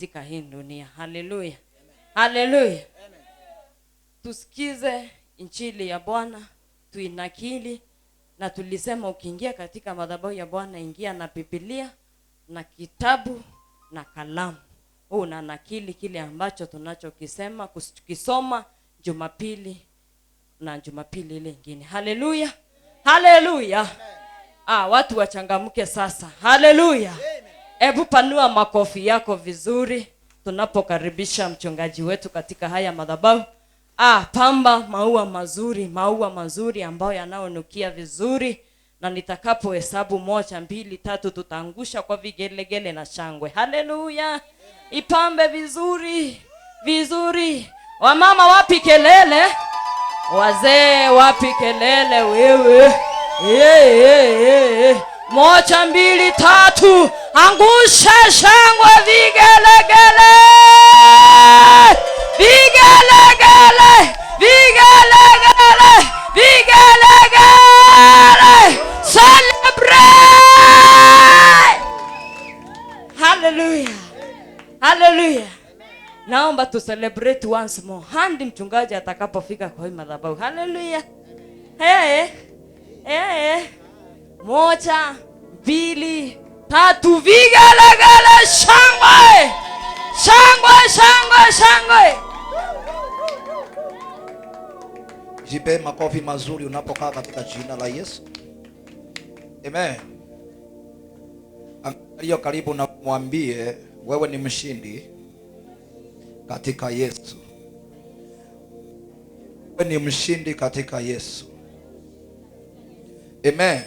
Katika hii dunia. Haleluya, haleluya. Tusikize injili ya Bwana, tuinakili, na tulisema ukiingia katika madhabahu ya Bwana, ingia na Biblia na kitabu na kalamu. Una nakili kile ambacho tunachokisema, kukisoma Jumapili na Jumapili ile ingine. Haleluya, haleluya. Ah, watu wachangamke sasa. Haleluya. Hebu panua makofi yako vizuri tunapokaribisha mchungaji wetu katika haya madhabahu. Ah, pamba maua mazuri, maua mazuri ambayo yanayonukia vizuri, na nitakapohesabu 1, 2, 3 tutaangusha kwa vigelegele na shangwe. Haleluya. Ipambe vizuri, vizuri. Wamama wapi kelele? Wazee wapi kelele wewe? 1, 2, 3, angusha shangwe, vigelegele, vigelegele, vigelegele, vigelegele. Celebrate! Hallelujah. Hallelujah. Naomba tu celebrate once more. Hadi mchungaji atakapofika kwa hii madhabahu. Hallelujah. Hey, hey. 1, 2, 3, vigelegele, shangwe. Shangwe, shangwe, shangwe. Jipe makofi mazuri unapokaa katika jina la Yesu. Amen. Angalia karibu na mwambie wewe ni mshindi katika Yesu. Wewe ni mshindi katika Yesu. Amen.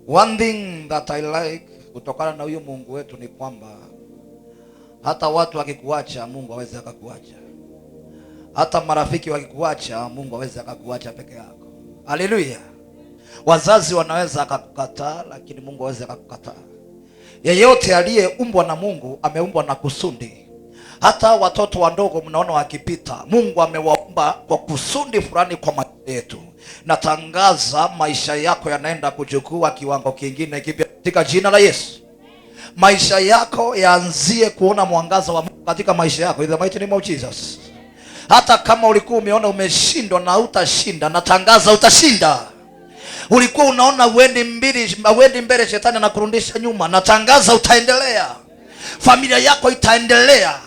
One thing that I like kutokana na huyu Mungu wetu ni kwamba hata watu wakikuacha, Mungu hawezi akakuacha. Hata marafiki wakikuacha, Mungu hawezi akakuacha peke yako. Haleluya. Wazazi wanaweza akakukataa, lakini Mungu hawezi akakukataa. Yeyote aliyeumbwa na Mungu ameumbwa na kusudi. Hata watoto wadogo mnaona wakipita, Mungu amewaumba kwa kusudi fulani kwa maisha yetu. Natangaza maisha yako yanaenda kuchukua kiwango kingine kipya katika jina la Yesu. Maisha yako yaanzie kuona mwangaza wa Mungu katika maisha yako, in the mighty name of Jesus. Hata kama ulikuwa umeona umeshindwa na utashinda, natangaza utashinda. Ulikuwa unaona uendi mbele, shetani anakurudisha nyuma, natangaza utaendelea. Familia yako itaendelea,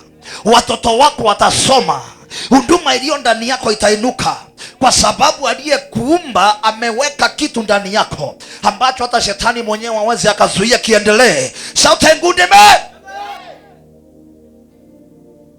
watoto wako watasoma, huduma iliyo ndani yako itainuka, kwa sababu aliyekuumba ameweka kitu ndani yako ambacho hata shetani mwenyewe hawezi akazuia kiendelee. Shout a good amen.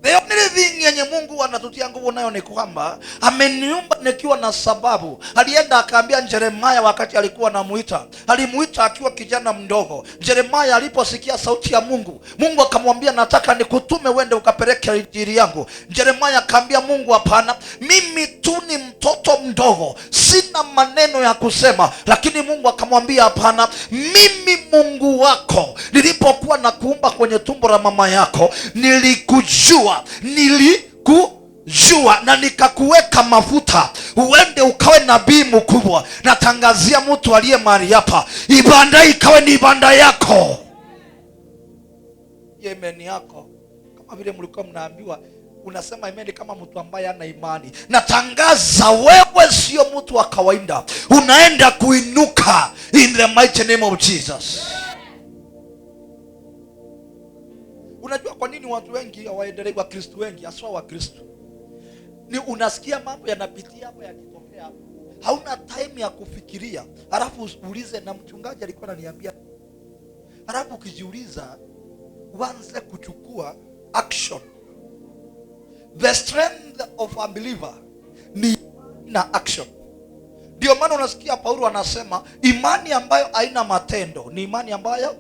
The only thing yenye Mungu anatutia nguvu nayo ni kwamba ameniumba nikiwa na sababu. Alienda akaambia Jeremiah wakati alikuwa anamuita. Alimuita akiwa kijana mdogo. Jeremiah aliposikia sauti ya Mungu, Mungu akamwambia nataka nikutume uende ukapeleke injili yangu. Jeremiah akaambia Mungu hapana, mimi tu ni mtoto mdogo, sina maneno ya kusema. Lakini Mungu akamwambia hapana, mimi Mungu wako, nilipokuwa nakuumba kwenye tumbo la mama yako, nilikujua, nilikujua na nikakuweka mafuta uende ukawe nabii mkubwa. Natangazia mtu aliye mahali hapa, ibada ikawe ni ibada yako. Amen yako kama vile mlikuwa mnaambiwa, unasema amen kama mtu ambaye hana imani. Natangaza wewe sio mtu wa kawaida, unaenda kuinuka in the mighty name of Jesus. Unajua kwa nini watu wengi hawaendelei? Wakristo wengi, haswa Wakristo, ni unasikia mambo yanapitia hapa yakitokea hapa, hauna time ya kufikiria, halafu uulize na mchungaji alikuwa ananiambia, halafu ukijiuliza uanze kuchukua action. The strength of a believer ni na action. Ndio maana unasikia Paulo anasema imani ambayo haina matendo ni imani ambayo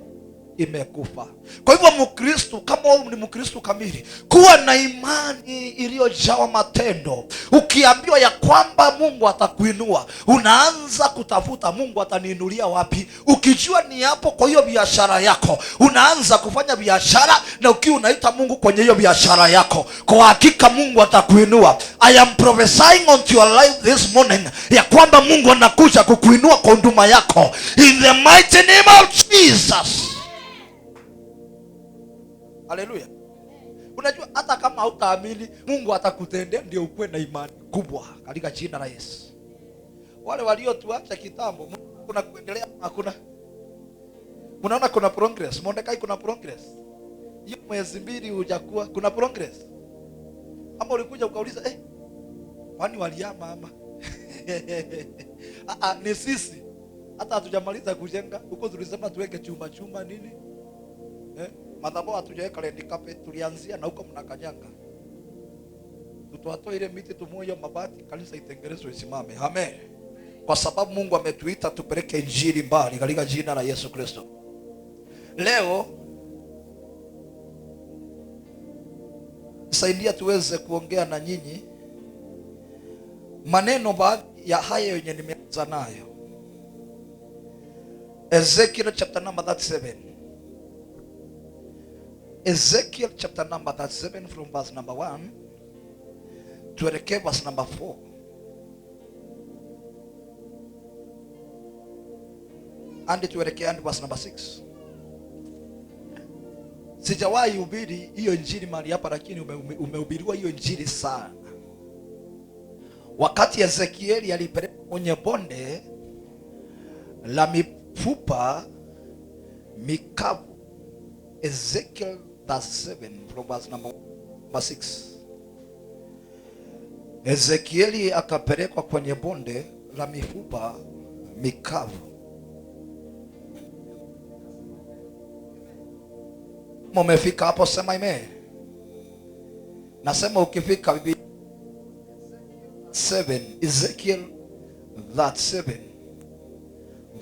imekufa. Kwa hivyo Mkristo, kama wewe ni Mkristo kamili, kuwa na imani iliyojawa matendo. Ukiambiwa ya kwamba Mungu atakuinua, unaanza kutafuta Mungu ataniinulia wapi. Ukijua ni hapo kwa hiyo biashara yako, unaanza kufanya biashara na ukiwa unaita Mungu kwenye hiyo biashara yako, kwa hakika Mungu atakuinua. I am prophesying onto your life this morning ya kwamba Mungu anakuja kukuinua kwa huduma yako in the mighty name of Jesus. Haleluya. Unajua hata kama hautaamini, Mungu atakutendea ndio ukuwe na imani kubwa katika jina la Yesu. Wale waliotuacha kitambo, kuna kuendelea hakuna. Unaona kuna progress, Mordekai kuna progress. Hiyo mwezi 2 hujakuwa kuna progress. Ama ulikuja ukauliza kwani walihama ama? Ni sisi. Hata hatujamaliza kujenga, huko tulisema tuweke chuma chuma nini? Madhabahu hatujaweka red carpet, tulianzia na huko mnakanyanga. Tutoatoe ile miti tumoe hiyo mabati, kanisa itengenezwe isimame. Amen. Kwa sababu Mungu ametuita tupeleke injili mbali katika jina la Yesu Kristo. Leo saidia tuweze kuongea na nyinyi maneno baadhi ya haya yenye nimeanza nayo. Ezekiel chapter number 37. Ezekiel chapter number 37 from verse number 1 tuelekee verse number 4. And tuelekee hadi verse number 6. Sijawahi hubiri hiyo injili mahali hapa, lakini umehubiriwa hiyo injili sana. Wakati Ezekieli alipelekwa kwenye bonde la mifupa mikavu, Ezekiel 37 from verse number 6. Ezekieli akapelekwa kwenye bonde la mifupa mikavu. Umefika hapo, sema amen. Nasema ukifika Biblia 7, Ezekiel 37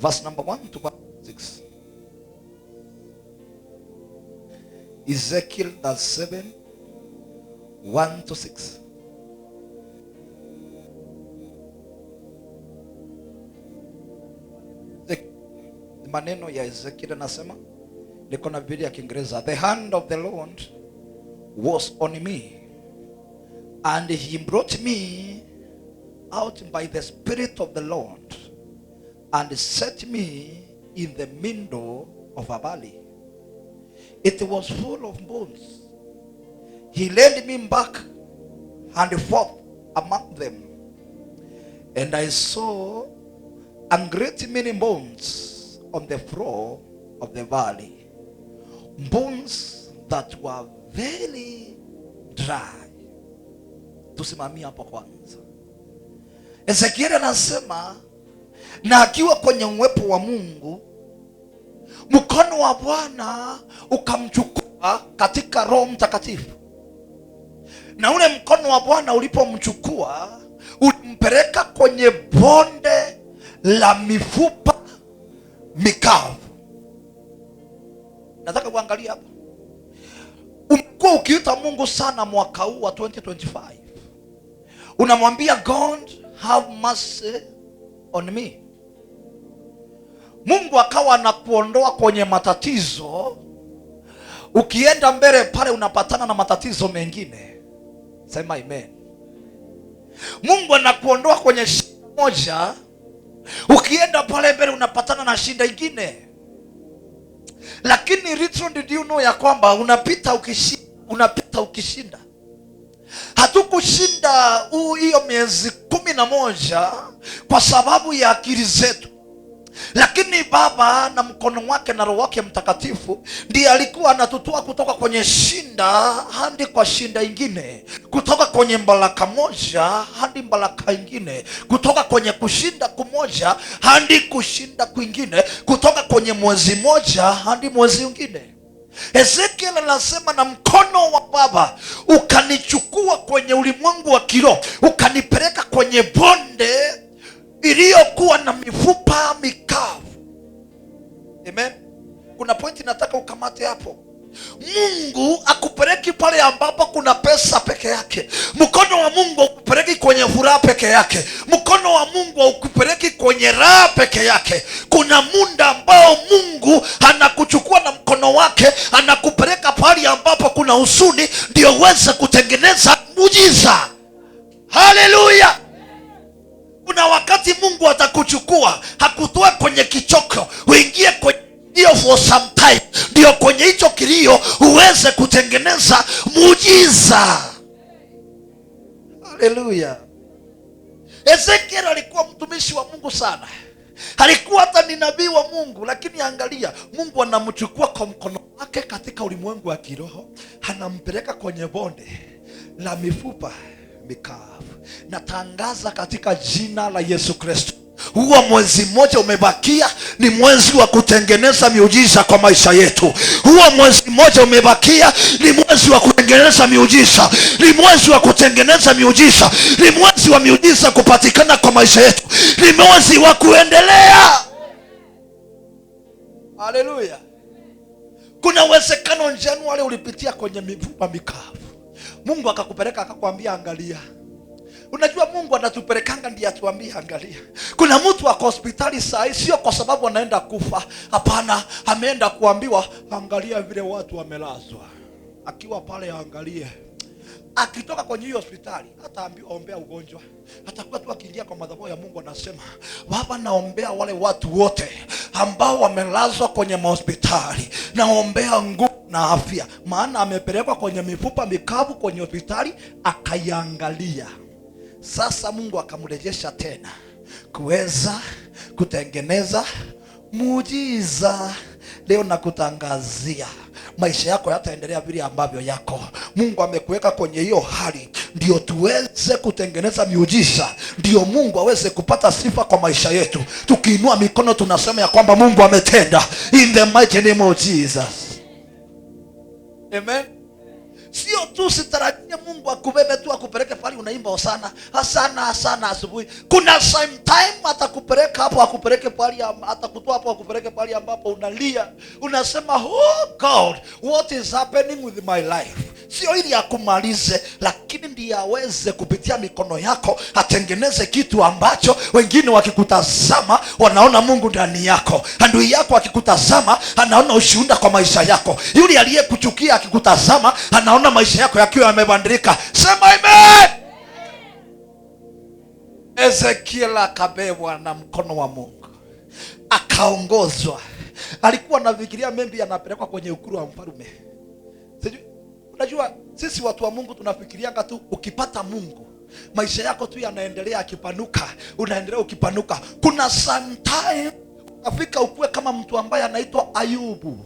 verse number 1 to 6. Ezekiel 37 1 to 6. Maneno ya Ezekiel anasema, niko na Biblia ya Kiingereza, the hand of the Lord was on me and he brought me out by the Spirit of the Lord and set me in the middle of a valley. It was full of bones. He led me back and forth among them, and I saw a great many bones on the floor of the valley, bones that were very dry. Tusimamie hapo kwanza. Ezekiel anasema, na akiwa kwenye uwepo wa Mungu, mkono wa Bwana ukamchukua katika Roho Mtakatifu. Na ule mkono wa Bwana ulipomchukua, ulimpeleka kwenye bonde la mifupa mikavu. Nataka uangalie hapa. Umekuwa ukiita Mungu sana mwaka huu wa 2025. Unamwambia God have mercy on me. Mungu akawa anakuondoa kwenye matatizo. Ukienda mbele pale unapatana na matatizo mengine. Sema amen. Mungu anakuondoa kwenye shida moja, ukienda pale mbele unapatana na shida nyingine. Lakini little did you know ya kwamba unapita ukishinda, unapita ukishinda. Hatukushinda hiyo miezi 11 kwa sababu ya akili zetu. Lakini Baba na mkono wake na Roho wake Mtakatifu ndiye alikuwa anatutoa kutoka kwenye shinda hadi kwa shinda ingine, kutoka kwenye baraka moja hadi baraka ingine, kutoka kwenye kushinda kumoja hadi kushinda kwingine, kutoka kwenye mwezi moja hadi mwezi mwingine. Ezekiel anasema, na mkono wa Baba ukanichukua kwenye ulimwengu wa kiroho, ukanipeleka kwenye bonde iliyokuwa na mifupa mikavu. Amen. Kuna pointi nataka ukamate hapo. Mungu akupeleki pale ambapo kuna pesa peke yake. Mkono wa Mungu haukupeleki kwenye furaha peke yake. Mkono wa Mungu haukupeleki kwenye raha peke yake. Kuna muda ambao Mungu anakuchukua na mkono wake, anakupeleka pale ambapo kuna huzuni, ndio uweze kutengeneza muujiza. Haleluya. Kuna wakati Mungu atakuchukua, hakutoa kwenye kichoko, uingie kwenye Hiyo for some time, ndio kwenye hicho kilio uweze kutengeneza muujiza. Haleluya! Ezekiel alikuwa mtumishi wa Mungu sana, alikuwa hata ni nabii wa Mungu, lakini angalia, Mungu anamchukua kwa mkono wake katika ulimwengu wa kiroho, anampeleka kwenye bonde la mifupa mikavu. Natangaza katika jina la Yesu Kristo, huo mwezi mmoja umebakia ni mwezi wa kutengeneza miujiza kwa maisha yetu. Huo mwezi mmoja umebakia ni mwezi wa kutengeneza miujiza, ni mwezi wa kutengeneza miujiza, ni mwezi wa miujiza kupatikana kwa maisha yetu, ni mwezi wa kuendelea. Haleluya! Kuna uwezekano Januari ulipitia kwenye mifupa mikavu, Mungu akakupeleka akakwambia, angalia. Unajua Mungu anatupelekanga ndiye atuambie angalia. Kuna mtu ako hospitali saa hii, sio kwa sababu anaenda kufa. Hapana, ameenda kuambiwa angalia vile watu wamelazwa. Akiwa pale angalie. Akitoka kwenye hiyo hospitali hataambiwa ombea ugonjwa. Atakuwa tu akiingia kwa madhabahu ya Mungu anasema, Baba, naombea wale watu wote ambao wamelazwa kwenye mahospitali, naombea nguvu na afya. Maana amepelekwa kwenye mifupa mikavu kwenye hospitali akaiangalia. Sasa Mungu akamrejesha tena kuweza kutengeneza muujiza. Leo nakutangazia maisha yako yataendelea vile ambavyo yako. Mungu amekuweka kwenye hiyo hali ndio tuweze kutengeneza miujiza, ndio Mungu aweze kupata sifa kwa maisha yetu. Tukiinua mikono tunasema ya kwamba Mungu ametenda, in the mighty name of Jesus. Amen. Sio tu sitarajie Mungu akubebe tu akupeleke pale unaimba hosana hasana hasana asubuhi. Kuna sometime atakupeleka hapo, akupeleke pale, atakutoa hapo akupeleke pale ambapo unalia, unasema, oh God, what is happening with my life? Sio ili akumalize, lakini ndiye aweze kupitia mikono yako atengeneze kitu ambacho wengine wakikutazama wanaona Mungu ndani yako. Adui yako akikutazama anaona ushuhuda kwa maisha yako. Yule aliyekuchukia akikutazama anaona maisha yako yakiwa yamebadilika. Sema amen. Ezekiel akabebwa na mkono wa Mungu akaongozwa. Alikuwa anafikiria maybe anapelekwa kwenye ukuru wa mfalme. Sijui, unajua sisi watu wa Mungu tunafikirianga tu ukipata Mungu maisha yako tu yanaendelea akipanuka, unaendelea ukipanuka. Kuna sometime utafika ukuwe kama mtu ambaye anaitwa Ayubu.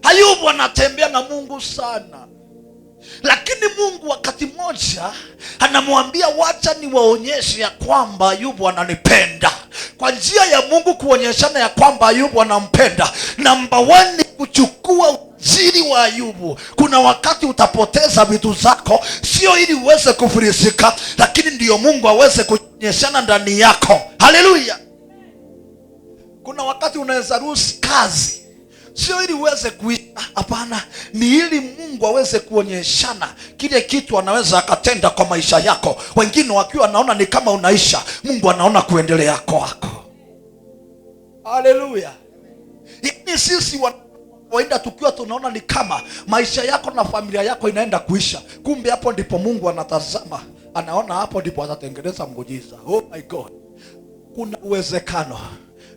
Ayubu anatembea na Mungu sana, lakini Mungu wakati mmoja anamwambia wacha niwaonyeshe ya kwamba Ayubu ananipenda. Kwa njia ya Mungu kuonyeshana ya kwamba Ayubu anampenda, namba 1 ni kuchukua ujiri wa Ayubu. Kuna wakati utapoteza vitu zako, sio ili uweze kufilisika, lakini ndiyo Mungu aweze kuonyeshana ndani yako. Haleluya! Kuna wakati unaweza lose kazi, sio ili uweze kuisha, hapana, ni ili Mungu aweze kuonyeshana kile kitu anaweza akatenda kwa maisha yako. Wengine wakiwa wanaona ni kama unaisha, Mungu anaona kuendelea kwako. Haleluya! Yaani sisi kawaida tukiwa tunaona ni kama maisha yako na familia yako inaenda kuisha, kumbe hapo ndipo Mungu anatazama, anaona hapo ndipo atatengeneza muujiza. Oh my God, kuna uwezekano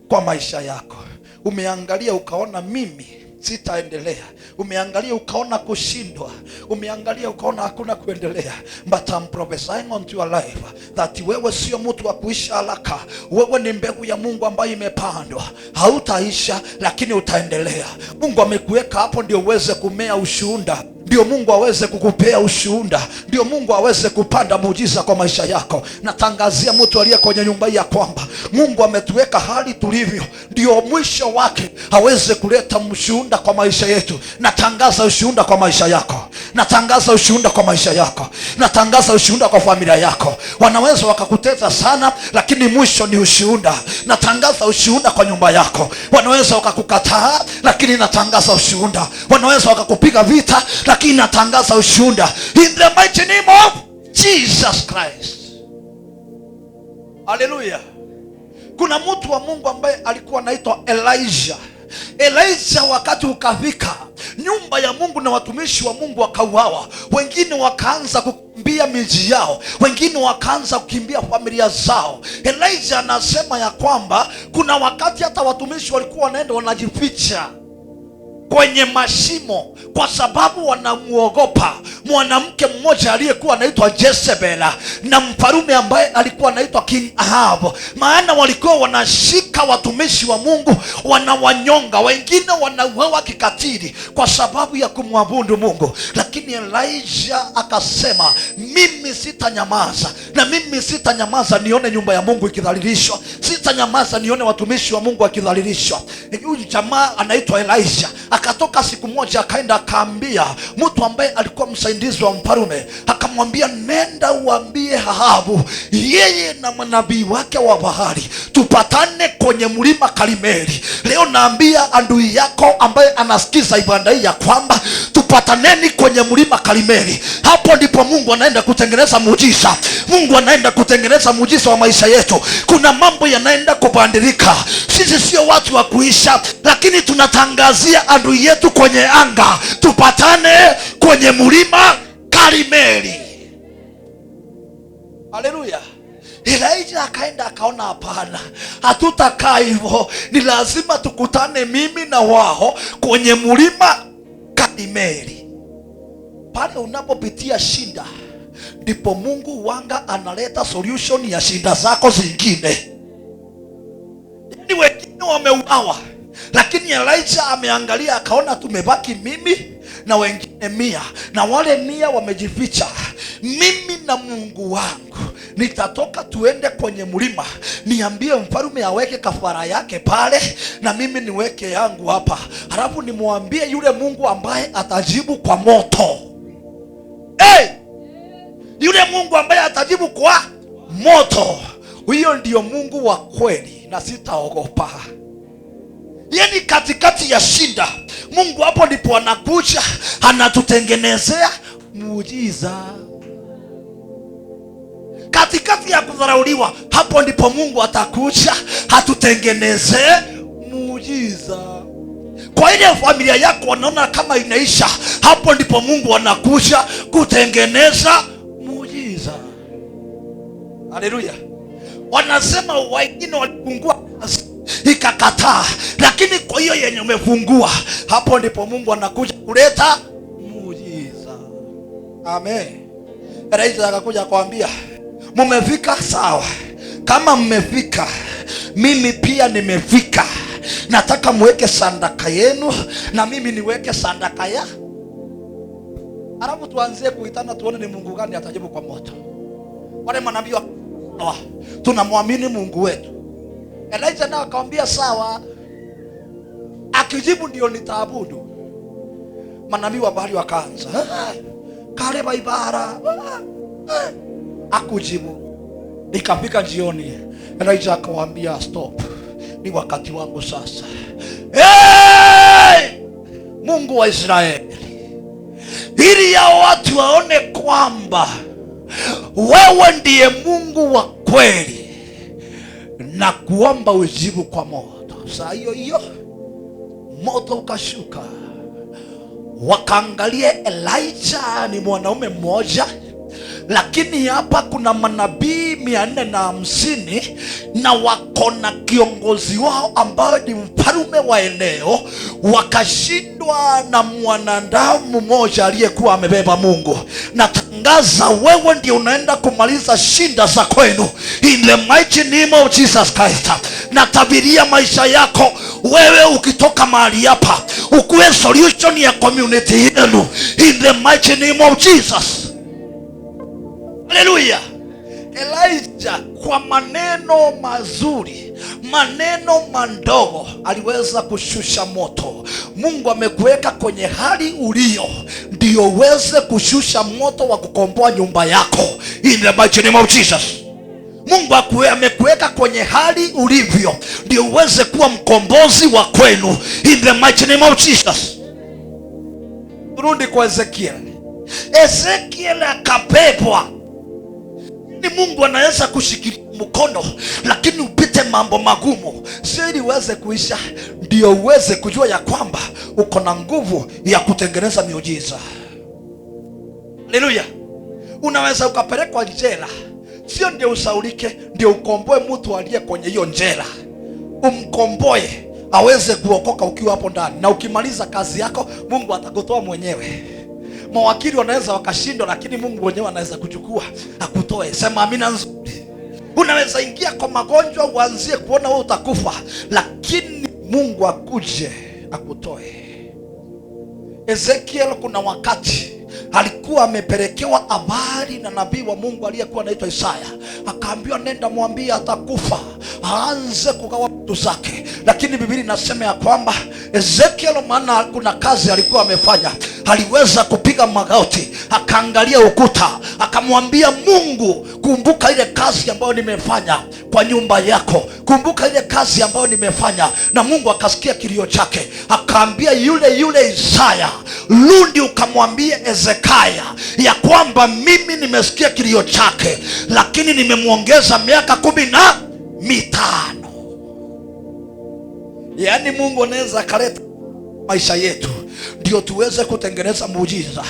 kwa maisha yako. Umeangalia ukaona mimi sitaendelea, umeangalia ukaona kushindwa, umeangalia ukaona hakuna kuendelea, but I'm prophesying onto your life that wewe sio mtu wa kuisha haraka. Wewe ni mbegu ya Mungu ambayo imepandwa, hautaisha lakini utaendelea. Mungu amekuweka hapo ndio uweze kumea ushuhuda, ndio Mungu aweze kukupea ushuhuda, ndio Mungu aweze kupanda muujiza kwa maisha yako. Natangazia mtu aliye kwenye nyumba hii ya kwamba Mungu ametuweka hali tulivyo, ndio mwisho wake aweze kuleta ushuhuda kwa maisha yetu. Natangaza ushuhuda kwa maisha yako, natangaza ushuhuda kwa maisha yako, natangaza ushuhuda kwa familia yako. Wanaweza wakakuteta sana, lakini mwisho ni ushuhuda. Natangaza ushuhuda kwa nyumba yako. Wanaweza wakakukataa, lakini natangaza ushuhuda. Wanaweza wakakupiga vita, lakini natangaza ushuhuda in the mighty name of Jesus Christ. Haleluya. Kuna mtu wa Mungu ambaye alikuwa anaitwa Elijah. Elijah wakati ukafika, nyumba ya Mungu na watumishi wa Mungu wakauawa, wengine wakaanza kukimbia miji yao, wengine wakaanza kukimbia familia zao. Elijah anasema ya kwamba kuna wakati hata watumishi walikuwa wanaenda wanajificha kwenye mashimo kwa sababu wanamuogopa mwanamke mmoja aliyekuwa anaitwa Jezebel na mfalume ambaye alikuwa anaitwa King Ahab. Maana walikuwa wanashika watumishi wa Mungu, wanawanyonga, wengine wanauawa kikatili kwa sababu ya kumwabudu Mungu. Lakini Elijah akasema, mimi sitanyamaza, na mimi sitanyamaza nione nyumba ya Mungu ikidhalilishwa, sitanyamaza nione watumishi wa Mungu wakidhalilishwa. Huyu jamaa anaitwa Elijah akatoka siku moja akaenda akaambia mtu ambaye alikuwa msaidizi wa mfalume, akamwambia nenda uambie Ahabu yeye na manabii wake wa Baali tupatane kwenye mlima Karimeli. Leo naambia adui yako ambaye anasikiza ibada hii ya kwamba tupataneni kwenye mlima Karimeli. Hapo ndipo Mungu anaenda kutengeneza muujiza. Mungu anaenda kutengeneza muujiza wa maisha yetu. Kuna mambo yanaenda kubadilika. Sisi sio watu wa kuisha, lakini tunatangazia adui yetu kwenye anga, tupatane kwenye mlima Karimeli. Haleluya. Elijah akaenda akaona, hapana, hatutakaa hivyo, ni lazima tukutane mimi na wao kwenye mlima Karimeli. Pale unapopitia shida, ndipo Mungu wanga analeta solution ya shida zako zingine. Yaani wengine wameuawa, lakini Elijah ameangalia akaona tumebaki mimi na wengine 100, na wale 100 wamejificha. Mimi na Mungu wangu nitatoka tuende kwenye mlima, niambie mfalme aweke kafara yake pale na mimi niweke yangu hapa, halafu nimwambie yule Mungu ambaye atajibu kwa moto. Hey! Yule Mungu ambaye atajibu kwa moto, huyo ndiyo Mungu wa kweli na sitaogopa. Yaani katikati ya shida, Mungu hapo ndipo anakuja anatutengenezea muujiza. Katikati ya kudharauliwa, hapo ndipo Mungu atakuja atutengenezee muujiza. Kwa ile familia yako wanaona kama inaisha, hapo ndipo Mungu anakuja kutengeneza muujiza. Haleluya. Wanasema wengine walifungua ikakataa, lakini kwa hiyo yenye umefungua, hapo ndipo Mungu anakuja kuleta muujiza. Amen. Elijah akakuja akamwambia, mumefika sawa. Kama mmefika, mimi pia nimefika. Nataka muweke sadaka yenu na mimi niweke sadaka ya. Alafu tuanzie kuitana tuone ni Mungu gani atajibu kwa moto. Wale manabii wa tunamwamini Mungu wetu. Elijah nao akamwambia sawa, akijibu ndio nitaabudu. Manabii wa Baali wakaanza, kale baibara, akujibu. Ikafika jioni, Elijah akamwambia stop, ni wakati wangu sasa. Hey! Mungu wa Israeli, ili ya watu waone kwamba wewe ndiye Mungu wa kweli, na kuomba ujibu kwa moto. Saa hiyo hiyo moto ukashuka, wakaangalia Elijah ni mwanaume mmoja, lakini hapa kuna manabii 450 na wako na kiongozi wao ambaye ni mfalme wa eneo. Wakashindwa na mwanadamu mmoja aliyekuwa amebeba Mungu. Natangaza wewe ndio unaenda kumaliza shinda za kwenu in the mighty name of Jesus Christ. Natabiria maisha yako wewe, ukitoka mahali hapa ukuwe solution ya community yenu in the mighty name of Jesus. Haleluya. Elijah kwa maneno mazuri, maneno madogo aliweza kushusha moto. Mungu amekuweka kwenye hali ulio ndio uweze kushusha moto wa kukomboa nyumba yako in the mighty name of Jesus. Mungu amekuweka kwenye hali ulivyo ndio uweze kuwa mkombozi wa kwenu in the mighty name of Jesus. Turudi kwa Ezekiel. Ezekiel akabebwa. Ni Mungu anaweza kushikilia mkono, lakini upite Alete mambo magumu, sio ili uweze kuisha, ndio uweze kujua ya kwamba uko na nguvu ya kutengeneza miujiza. Haleluya. Unaweza ukapelekwa jela, sio ndio usaulike, ndio ukomboe mtu aliye kwenye hiyo jela, umkomboe aweze kuokoka ukiwa hapo ndani, na ukimaliza kazi yako Mungu atakutoa mwenyewe. Mawakili wanaweza wakashindwa, lakini Mungu mwenyewe anaweza kuchukua akutoe. Sema amina nzuri. Unaweza ingia kwa magonjwa uanzie kuona wewe utakufa, lakini Mungu akuje akutoe. Ezekiel kuna wakati alikuwa amepelekewa habari na nabii wa Mungu aliyekuwa anaitwa Isaya, akaambiwa nenda mwambie atakufa, aanze kugawa vitu zake. Lakini Biblia inasema ya kwamba Ezekiel, maana kuna kazi alikuwa amefanya, aliweza kupiga magoti, akaangalia ukuta, akamwambia Mungu, kumbuka ile kazi ambayo nimefanya kwa nyumba yako, kumbuka ile kazi ambayo nimefanya. Na Mungu akasikia kilio chake, akaambia yule yule Isaya, rudi ukamwambie Hezekia ya kwamba mimi nimesikia kilio chake, lakini nimemwongeza miaka 15. Yaani Mungu anaweza akaleta maisha yetu ndio tuweze kutengeneza muujiza.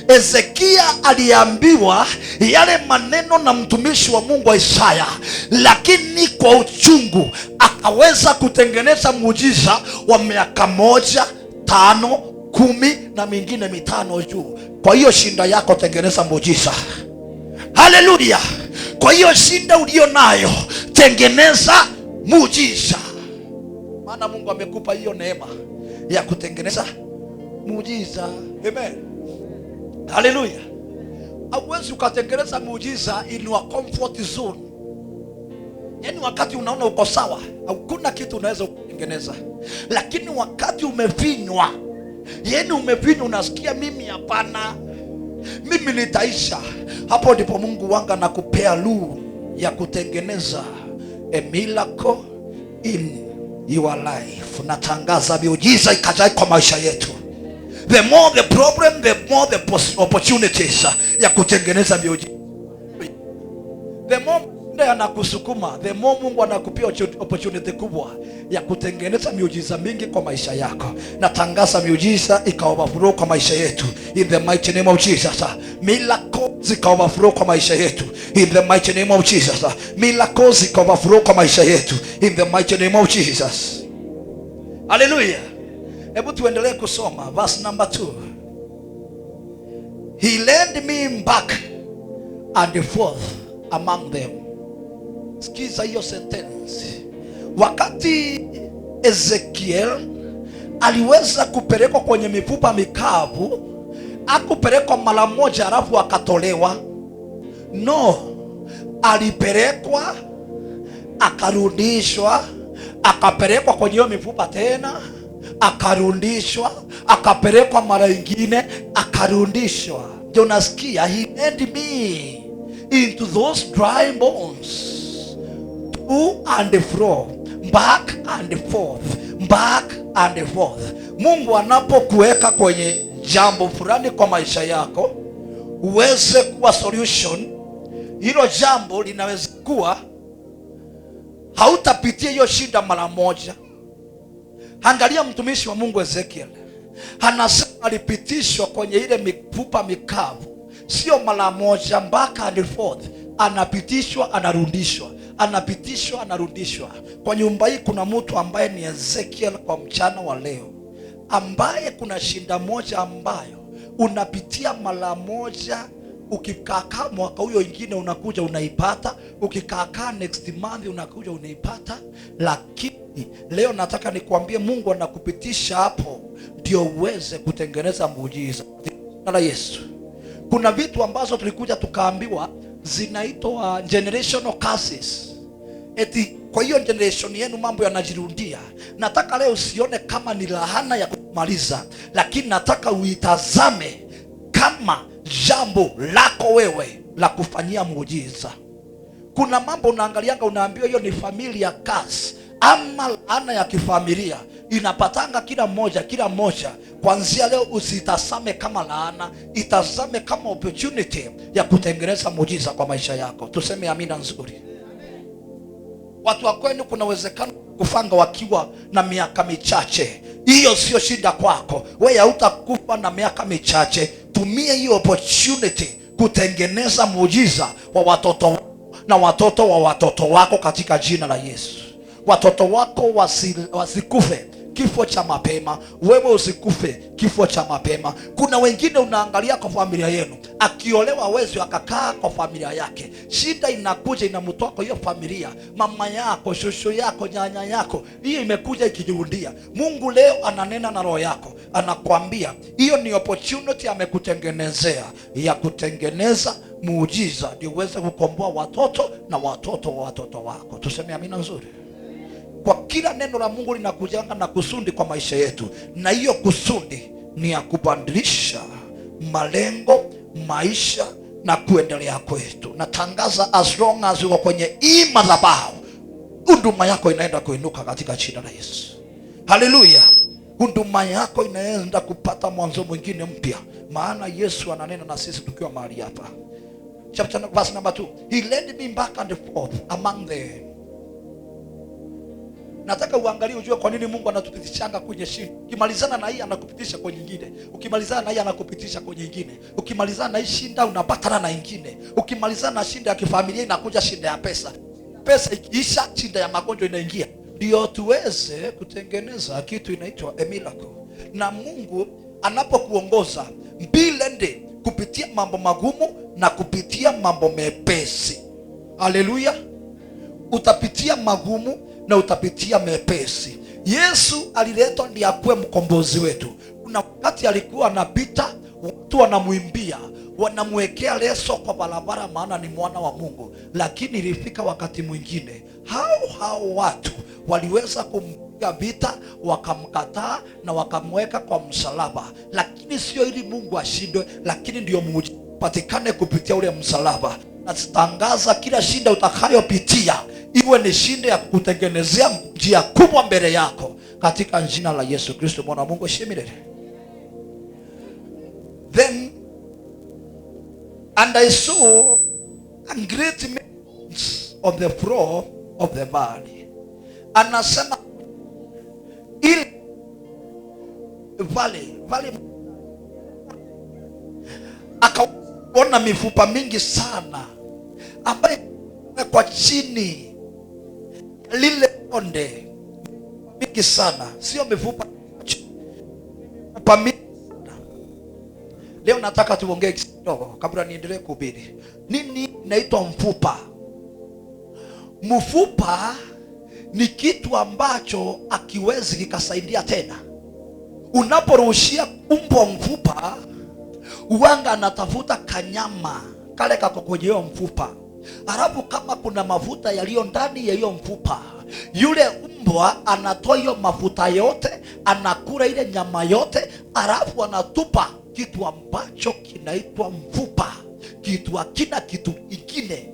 Hezekia aliambiwa yale maneno na mtumishi wa Mungu wa Isaya, lakini kwa uchungu akaweza kutengeneza muujiza wa miaka 1, 5, 10 na mingine 5 juu. Kwa hiyo shinda yako tengeneza muujiza. Haleluya. Kwa hiyo shinda ulio nayo tengeneza muujiza, maana Mungu amekupa hiyo neema ya kutengeneza muujiza. Amen. Haleluya. Hauwezi ukatengeneza muujiza in your comfort zone. Yaani wakati unaona uko sawa, hakuna kitu unaweza kutengeneza. Lakini wakati umefinywa, yaani umefinywa, unasikia mimi hapana, mimi nitaisha, hapo ndipo Mungu wanga anakupea room ya kutengeneza a miracle in your life. Natangaza miujiza ikajae kwa maisha yetu. The more the problem, the more the opportunities ya kutengeneza miujiza. The more Mungu anakusukuma, the more Mungu anakupia opportunity kubwa ya kutengeneza miujiza mingi kwa maisha yako. Natangaza miujiza ikaoverflow kwa maisha yetu in the mighty name of Jesus. Miracles zikaoverflow kwa maisha yetu in the mighty name of Jesus. Miracles zikaoverflow kwa maisha yetu in the mighty name of Jesus. Hallelujah. Hebu tuendelee kusoma verse number 2. He led me back and forth among them. Sikiza hiyo sentence. Wakati Ezekiel aliweza kupelekwa kwenye mifupa mikavu, akupelekwa mara moja alafu akatolewa. No, alipelekwa akarudishwa, akapelekwa kwenye hiyo mifupa tena, akarudishwa, akapelekwa mara ingine, akarudishwa. Ndio nasikia he led me into those dry bones, to and fro, back and forth, back and forth. Mungu anapokuweka kwenye jambo fulani kwa maisha yako, uweze kuwa solution, hilo jambo linaweza kuwa hautapitia hiyo shida mara moja. Angalia mtumishi wa Mungu Ezekiel, anasema alipitishwa kwenye ile mifupa mikavu, sio mara moja, back and forth, anapitishwa, anarudishwa, anapitishwa, anarudishwa. Kwa nyumba hii kuna mtu ambaye ni Ezekiel kwa mchana wa leo, ambaye kuna shinda moja ambayo unapitia mara moja, ukikaa mwaka huyo ingine unakuja unaipata, ukikaa next month unakuja unaipata. Lakini leo nataka nikuambie, Mungu anakupitisha hapo ndio uweze kutengeneza muujiza. Jina la Yesu. Kuna vitu ambazo tulikuja tukaambiwa zinaitwa generational curses. Eti kwa hiyo generation yenu mambo yanajirudia. Nataka leo usione kama ni laana ya kumaliza, lakini nataka uitazame kama jambo lako wewe la kufanyia muujiza. Kuna mambo unaangalianga unaambiwa hiyo ni familia curse ama laana ya kifamilia, inapatanga kila mmoja kila mmoja. Kuanzia leo usitazame kama laana, itazame kama opportunity ya kutengeneza muujiza kwa maisha yako. Tuseme amina nzuri. Watu wa kwenu kuna uwezekano kufanga wakiwa na miaka michache. Hiyo sio shida kwako, wewe hautakufa na miaka michache. Tumia hiyo opportunity kutengeneza muujiza wa watoto na watoto wa watoto wako katika jina la Yesu. Watoto wako wasikufe kifo cha mapema, wewe usikufe kifo cha mapema. Kuna wengine unaangalia kwa familia yenu, akiolewa wezi akakaa kwa familia yake, shida inakuja inamtoa kwa hiyo familia, mama yako, shosho yako, nyanya yako, hiyo imekuja ikijirudia. Mungu leo ananena na roho yako, anakwambia hiyo ni opportunity amekutengenezea ya kutengeneza muujiza, ndio uweze kukomboa watoto na watoto wa watoto wako. Tuseme amina nzuri. Kwa kila neno la Mungu linakujanga na kusudi kwa maisha yetu, na hiyo kusudi ni ya kubadilisha malengo, maisha na kuendelea kwetu. Natangaza, as long as uko kwenye hii madhabahu, huduma yako inaenda kuinuka katika jina la Yesu. Haleluya! Huduma yako inaenda kupata mwanzo mwingine mpya, maana Yesu ananena na sisi tukiwa mahali hapa. Chapter verse number 2. He led me back and forth among them. Nataka uangalie ujue kwa nini Mungu anatupitishanga kwenye shida. Ukimalizana na hii anakupitisha kwenye nyingine. Ukimalizana na hii anakupitisha kwenye nyingine. Ukimalizana na hii shinda unapatana na nyingine. Ukimalizana na shinda ya kifamilia inakuja shinda ya pesa. Pesa ikiisha, shinda ya magonjwa inaingia. Ndio tuweze kutengeneza kitu inaitwa a miracle. Na Mungu anapokuongoza mbili kupitia mambo magumu na kupitia mambo mepesi. Haleluya. Utapitia magumu na utapitia mepesi. Yesu aliletwa ndiye akuwe mkombozi wetu. Kuna wakati alikuwa anapita, watu wanamwimbia, wanamwekea leso kwa barabara, maana ni mwana wa Mungu. Lakini ilifika wakati mwingine hao hao watu waliweza kumpiga vita, wakamkataa na wakamweka kwa msalaba. Lakini sio ili Mungu ashindwe, lakini ndio muujiza patikane kupitia ule msalaba. Natangaza kila shinda utakayopitia iwe ni shinda ya kukutengenezea njia kubwa mbele yako katika jina la Yesu Kristo mwana wa Mungu aishiye milele. Then and I saw a great many on the floor of the valley. Anasema ile valley akaona mifupa mingi sana ambayo kwa chini lile bonde, mingi sana, sio mifupa, mifupa mingi sana. Leo nataka tuongee kidogo kabla niendelee kuhubiri. Nini inaitwa mfupa? Mfupa ni kitu ambacho hakiwezi kikasaidia tena. Unaporushia umbwa mfupa, uwanga anatafuta kanyama kale kako kwenye hiyo mfupa. Halafu kama kuna mafuta yaliyo ndani ya hiyo mfupa, yule mbwa anatoa hiyo mafuta yote, anakula ile nyama yote, halafu anatupa kitu ambacho kinaitwa mfupa, kitu hakina kitu kingine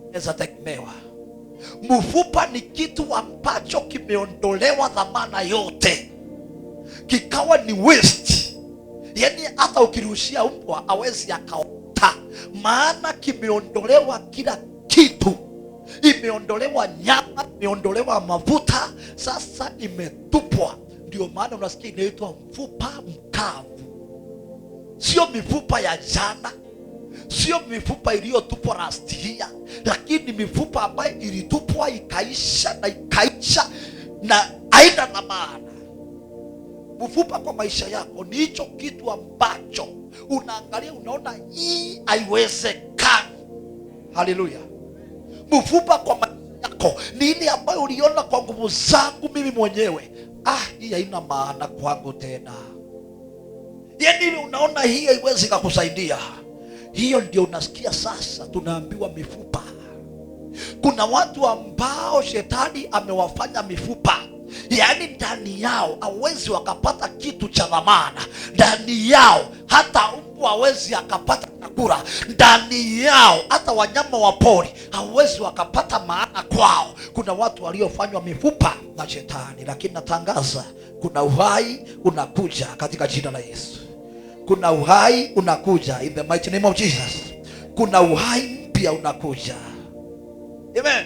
inaweza tegemewa. Mfupa ni kitu ambacho kimeondolewa dhamana yote, kikawa ni waste. Yaani hata ukirushia mbwa hawezi akaota, maana kimeondolewa kila kitu. Imeondolewa nyama, imeondolewa mafuta, sasa imetupwa. Ndio maana unasikia inaitwa mfupa mkavu. Sio mifupa ya jana, sio mifupa iliyotupwa last year, lakini mifupa ambayo ilitupwa ikaisha na ikaisha na haina na maana. Mfupa kwa maisha yako ni hicho kitu ambacho unaangalia unaona hii haiwezekani. Haleluya. Mfupa kwa maisha yako ni ile ambayo uliona kwa nguvu zangu mimi mwenyewe, hii haina maana kwangu tena. Yaani ile unaona hii haiwezi kukusaidia. Hiyo ndio unasikia sasa tunaambiwa mifupa. Kuna watu ambao shetani amewafanya mifupa. Yaani ndani yao hawezi wakapata kitu cha dhamana. Ndani yao hata mbwa hawezi akapata chakula. Ndani yao hata wanyama wa pori hawezi wakapata maana kwao. Kuna watu waliofanywa mifupa na shetani, lakini natangaza kuna uhai unakuja katika jina la Yesu. Kuna uhai unakuja in the mighty name of Jesus. Kuna uhai mpya unakuja. Amen.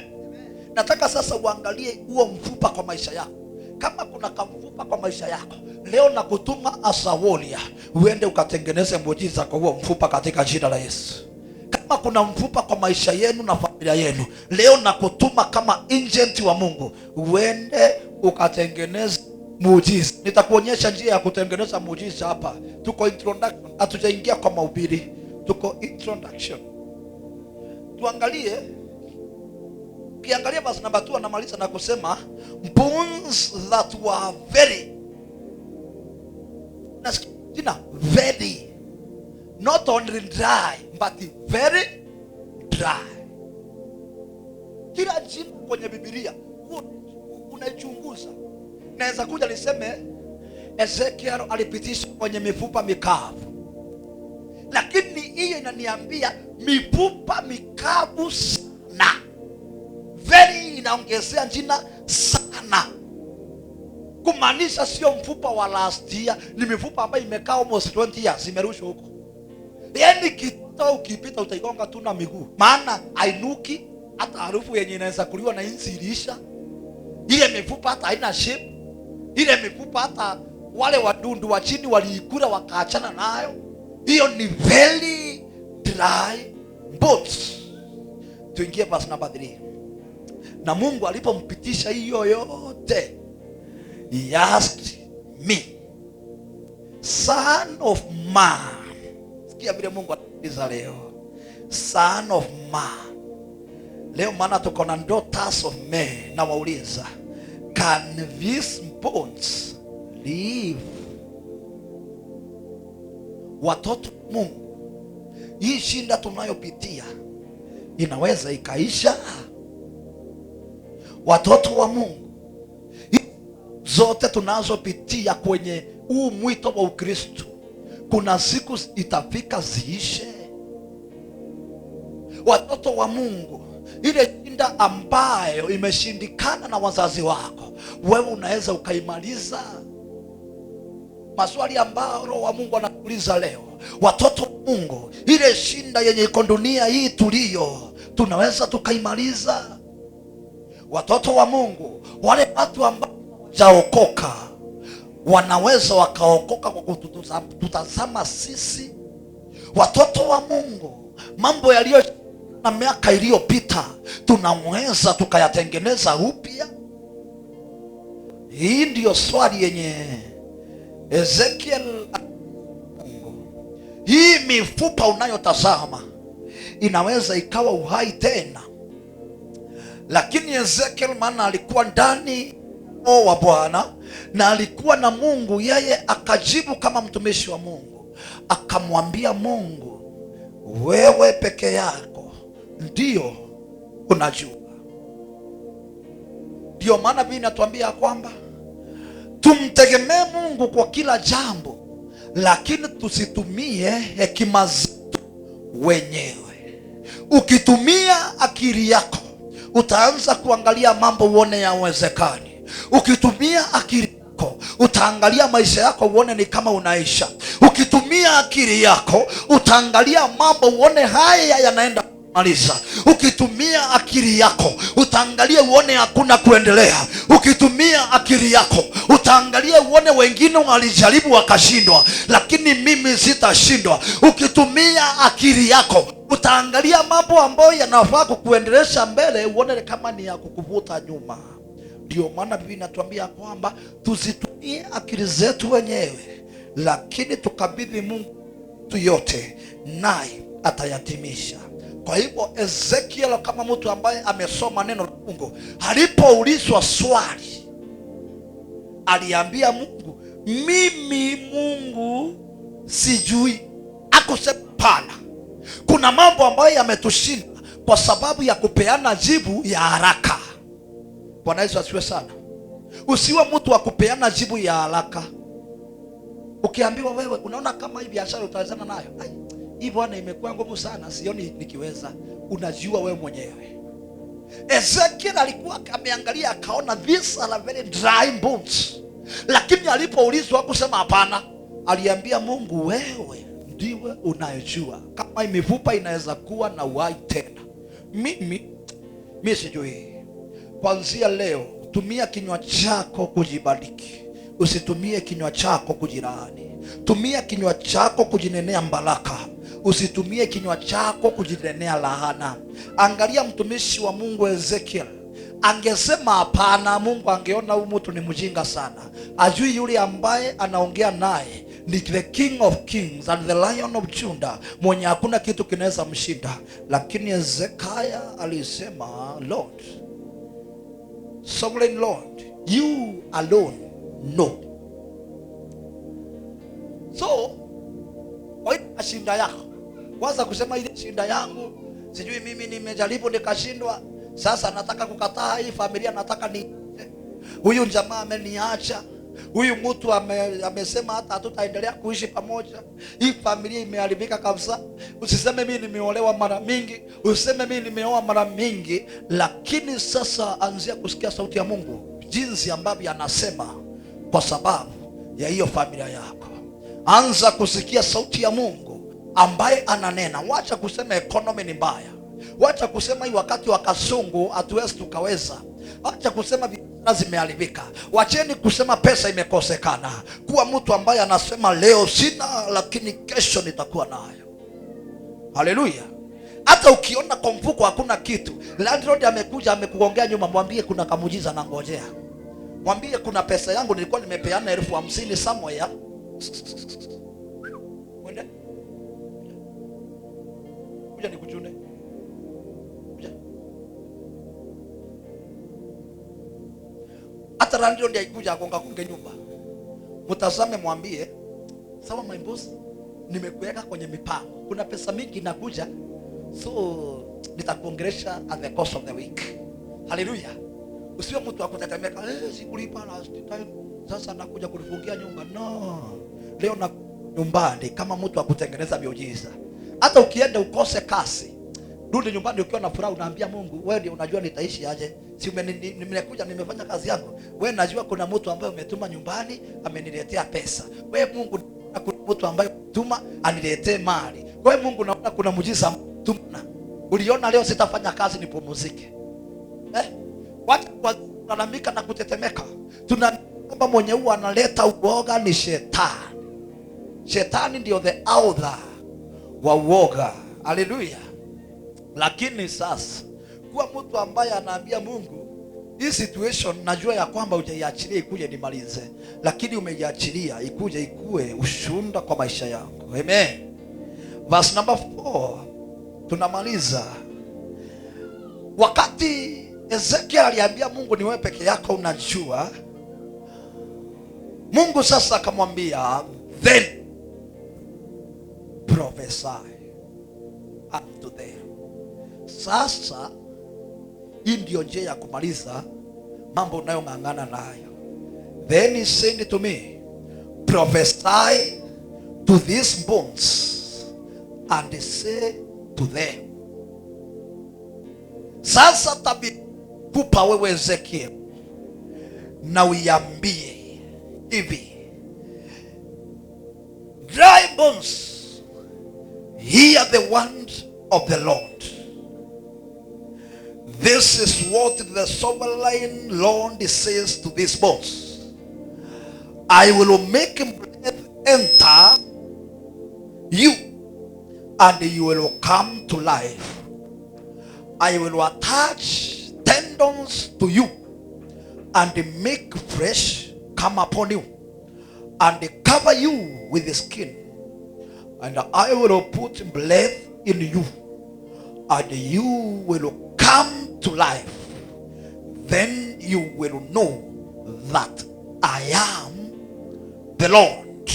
Nataka sasa uangalie huo mfupa kwa maisha yako. Kama kuna kamfupa kwa maisha yako leo, nakutuma asawolia uende ukatengeneze muujiza kwa huo mfupa katika jina la Yesu. Kama kuna mfupa kwa maisha yenu na familia yenu, leo nakutuma kama agent wa Mungu uende ukatengeneze muujiza. Nitakuonyesha njia ya kutengeneza muujiza hapa. Tuko introduction, hatujaingia kwa mahubiri, tuko introduction. Tuangalie, ukiangalia verse number 2 anamaliza na kusema bones that were very, nasikia jina very, not only dry but very dry. Kila jina kwenye Biblia unaichunguza. Naweza kuja niseme Ezekiel alipitishwa kwenye mifupa mikavu, lakini hiyo inaniambia mifupa mikavu sana. Very inaongezea jina sana, kumaanisha sio mfupa wa last year, ni mifupa ambayo imekaa almost 20 years imerushwa huko. Yaani kita ukipita utaigonga tu na miguu, maana hainuki, hata harufu yenye inaweza kuliwa na inzi iliisha. Ile mifupa hata haina shape. Ile mifupa hata wale wadundu wa chini waliikula wakaachana nayo. Hiyo ni very dry bones. Tuingie verse number 3. Na Mungu alipompitisha hiyo yote, he asked me, son of man. Sikia vile Mungu anauliza leo, son of man. Leo maana tuko na daughters of men, na wauliza, can these bones live? Watoto Mungu, hii shinda tunayopitia inaweza ikaisha? Watoto wa Mungu, zote tunazopitia kwenye huu mwito wa Ukristo, kuna siku itafika ziishe. Watoto wa Mungu, ile shinda ambayo imeshindikana na wazazi wako, wewe unaweza ukaimaliza? Maswali ambayo Roho wa Mungu anakuuliza leo, watoto wa Mungu, ile shinda yenye iko dunia hii tulio, tunaweza tukaimaliza? Watoto wa Mungu, wale watu ambao hawajaokoka wanaweza wakaokoka kwa kututazama sisi? Watoto wa Mungu, mambo yaliyo na miaka iliyopita tunaweza tukayatengeneza upya? Hii ndiyo swali yenye Ezekiel. Mungu, hii mifupa unayotazama inaweza ikawa uhai tena? Lakini Ezekiel, maana alikuwa ndani wa Bwana na alikuwa na Mungu, yeye akajibu kama mtumishi wa Mungu, akamwambia Mungu, wewe peke yako ndio unajua. Ndio maana Biblia inatuambia kwamba tumtegemee Mungu kwa kila jambo, lakini tusitumie hekima zetu wenyewe. Ukitumia akili yako utaanza kuangalia mambo uone yawezekani. Ukitumia akili yako utaangalia maisha yako uone ni kama unaisha. Ukitumia akili yako utaangalia mambo uone haya yanaenda maliza. Ukitumia akili yako utaangalia uone hakuna kuendelea. Ukitumia akili yako utaangalia uone wengine walijaribu wakashindwa, lakini mimi sitashindwa. Ukitumia akili yako utaangalia mambo ambayo yanafaa kukuendelesha mbele uone kama ni ya kukuvuta nyuma. Ndio maana Biblia inatuambia kwamba tusitumie akili zetu wenyewe, lakini tukabidhi Mungu tu yote, naye atayatimisha. Kwa hivyo Ezekiel, kama mtu ambaye amesoma neno la Mungu, alipoulizwa swali aliambia Mungu, mimi Mungu sijui. Akusema pana. Kuna mambo ambayo yametushinda kwa sababu ya kupeana jibu ya haraka. Bwana Yesu asifiwe sana. Usiwe mtu wa kupeana jibu ya haraka. Ukiambiwa wewe unaona kama hii biashara utawezana nayo, ai, hii bwana imekuwa ngumu sana, sioni nikiweza. Unajua wewe mwenyewe. Ezekiel alikuwa ameangalia akaona these are very dry bones. Lakini alipoulizwa kusema hapana, aliambia Mungu, wewe ndiwe unayejua kama mifupa inaweza kuwa na uhai tena. Mimi sijui. Kuanzia leo tumia kinywa chako kujibariki, usitumie kinywa chako kujilaani. Tumia kinywa chako kujinenea baraka, usitumie kinywa chako kujinenea laana. Angalia mtumishi wa Mungu Ezekiel, angesema hapana, Mungu angeona huyu mtu ni mjinga sana, ajui yule ambaye anaongea naye ni the King of Kings and the Lion of Judah, mwenye hakuna kitu kinaweza mshinda. Lakini Ezekiel alisema, Lord, Sovereign Lord, you alone know. So kwa hiyo shinda yako, kwanza kusema ile shinda yangu, sijui mimi nimejaribu nikashindwa, sasa nataka kukataa hii familia, nataka ni huyu jamaa ameniacha, huyu mtu amesema hata hatutaendelea kuishi pamoja, hii familia imeharibika kabisa. Usiseme mimi nimeolewa mara mingi, usiseme mimi nimeoa mara mingi, lakini sasa anzia kusikia sauti ya Mungu jinsi ambavyo anasema kwa sababu ya hiyo familia yako. Anza kusikia sauti ya Mungu ambaye ananena. Wacha kusema economy ni mbaya, wacha kusema hii wakati wa kasungu hatuwezi tukaweza, wacha kusema biashara zimeharibika, wacheni kusema pesa imekosekana. Kuwa mtu ambaye anasema leo sina, lakini kesho nitakuwa nayo. Haleluya! Hata ukiona kwa mfuko hakuna kitu, landlord amekuja amekuongea nyuma, mwambie kuna kamujiza na ngojea, mwambie kuna pesa yangu nilikuwa nimepeana 50,000 somewhere. Mwende kuja nikuchune, kuja. Hata landlord haikuja agonga konge nyumba, mtazame, mwambie sawa, my boss, nimekuweka kwenye mipango, kuna pesa mingi inakuja, so nitakuongelesha at the course of the week. Haleluya! Usiwe mtu wa kutetemeka, sikulipa last time, sasa nakuja kulifungia nyumba. No, leo na nyumbani kama mtu wa kutengeneza miujiza. Hata ukienda ukose kasi, rudi nyumbani ukiwa na furaha, unaambia Mungu, wewe ndio unajua nitaishi aje. Si nimekuja nimefanya kazi yangu, wewe najua kuna mtu ambaye umetuma nyumbani ameniletea pesa. Wewe Mungu, kuna mtu ambaye umetuma aniletee mali. Wewe Mungu, naona kuna muujiza tuma. Uliona leo sitafanya kazi nipumzike. Wacha kulalamika na kutetemeka. Tunaomba mwenye huwa analeta uoga ni shetani. Shetani ndio the author wa uoga. Haleluya. Lakini sasa kuwa mtu ambaye anaambia Mungu, hii situation najua ya kwamba hujaiachilia ikuje nimalize, lakini umeiachilia ikuje ikue ushuhuda kwa maisha yangu. Amen. Verse number 4 tunamaliza. Wakati Ezekiel aliambia Mungu ni wewe peke yako unajua, Mungu sasa akamwambia, then prophesy unto them. Sasa hii ndio njia ya kumaliza mambo unayong'ang'ana nayo. Then he said to me, prophesy to these bones and say to them. Sasa tabiri kupa wewe Ezekiel na uiambie hivi, dry bones, hear the word of the Lord. This is what the sovereign Lord says to these bones. I will make breath enter you, and you will come to life. I will attach tendons to you, and make flesh come upon you, and cover you with the skin. And I will put breath in you, and you will come to life. Then you will know that I am the Lord.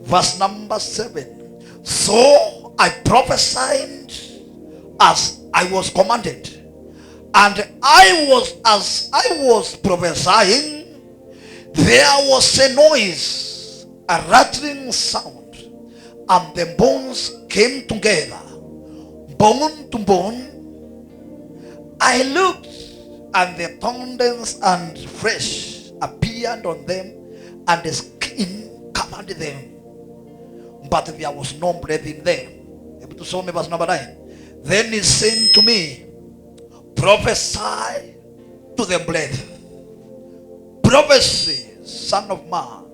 Verse number 7. So I prophesied as I was commanded, and as I was prophesying, there was a noise, a rattling sound, and the bones came together, bone to bone. I looked, and the tendons and flesh appeared on them, and the skin covered them, but there was no breath in them. Hebu tusome verse number 9. Then he said to me, prophesy to the breath, "Prophesy, son of man,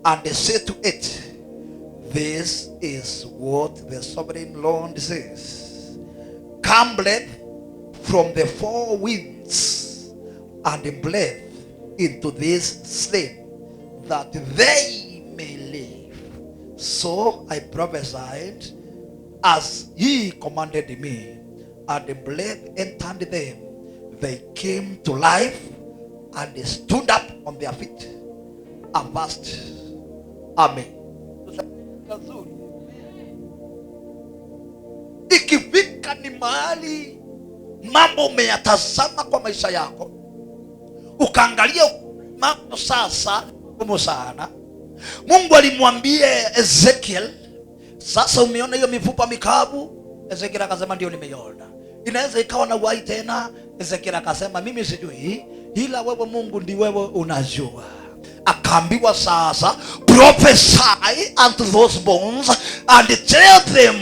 and say to it, This is what the sovereign Lord says. Come, breath from the four winds, and breathe into this slain, that they may live." So I prophesied as he commanded me, and the breath entered them. They came to life and they stood up on their feet, a vast army. Nzuri. Ikifika ni mahali mambo umeyatazama kwa maisha yako, ukaangalia mambo sasa ngumu sana. Mungu alimwambia Ezekiel, "Sasa umeona hiyo mifupa mikavu?" Ezekiel akasema, "Ndio, nimeiona." "Inaweza ikawa na uhai tena?" Ezekiel akasema, "Mimi sijui, ila wewe Mungu ndi wewe unajua." Akaambiwa, "Sasa prophesy unto those bones and tell them,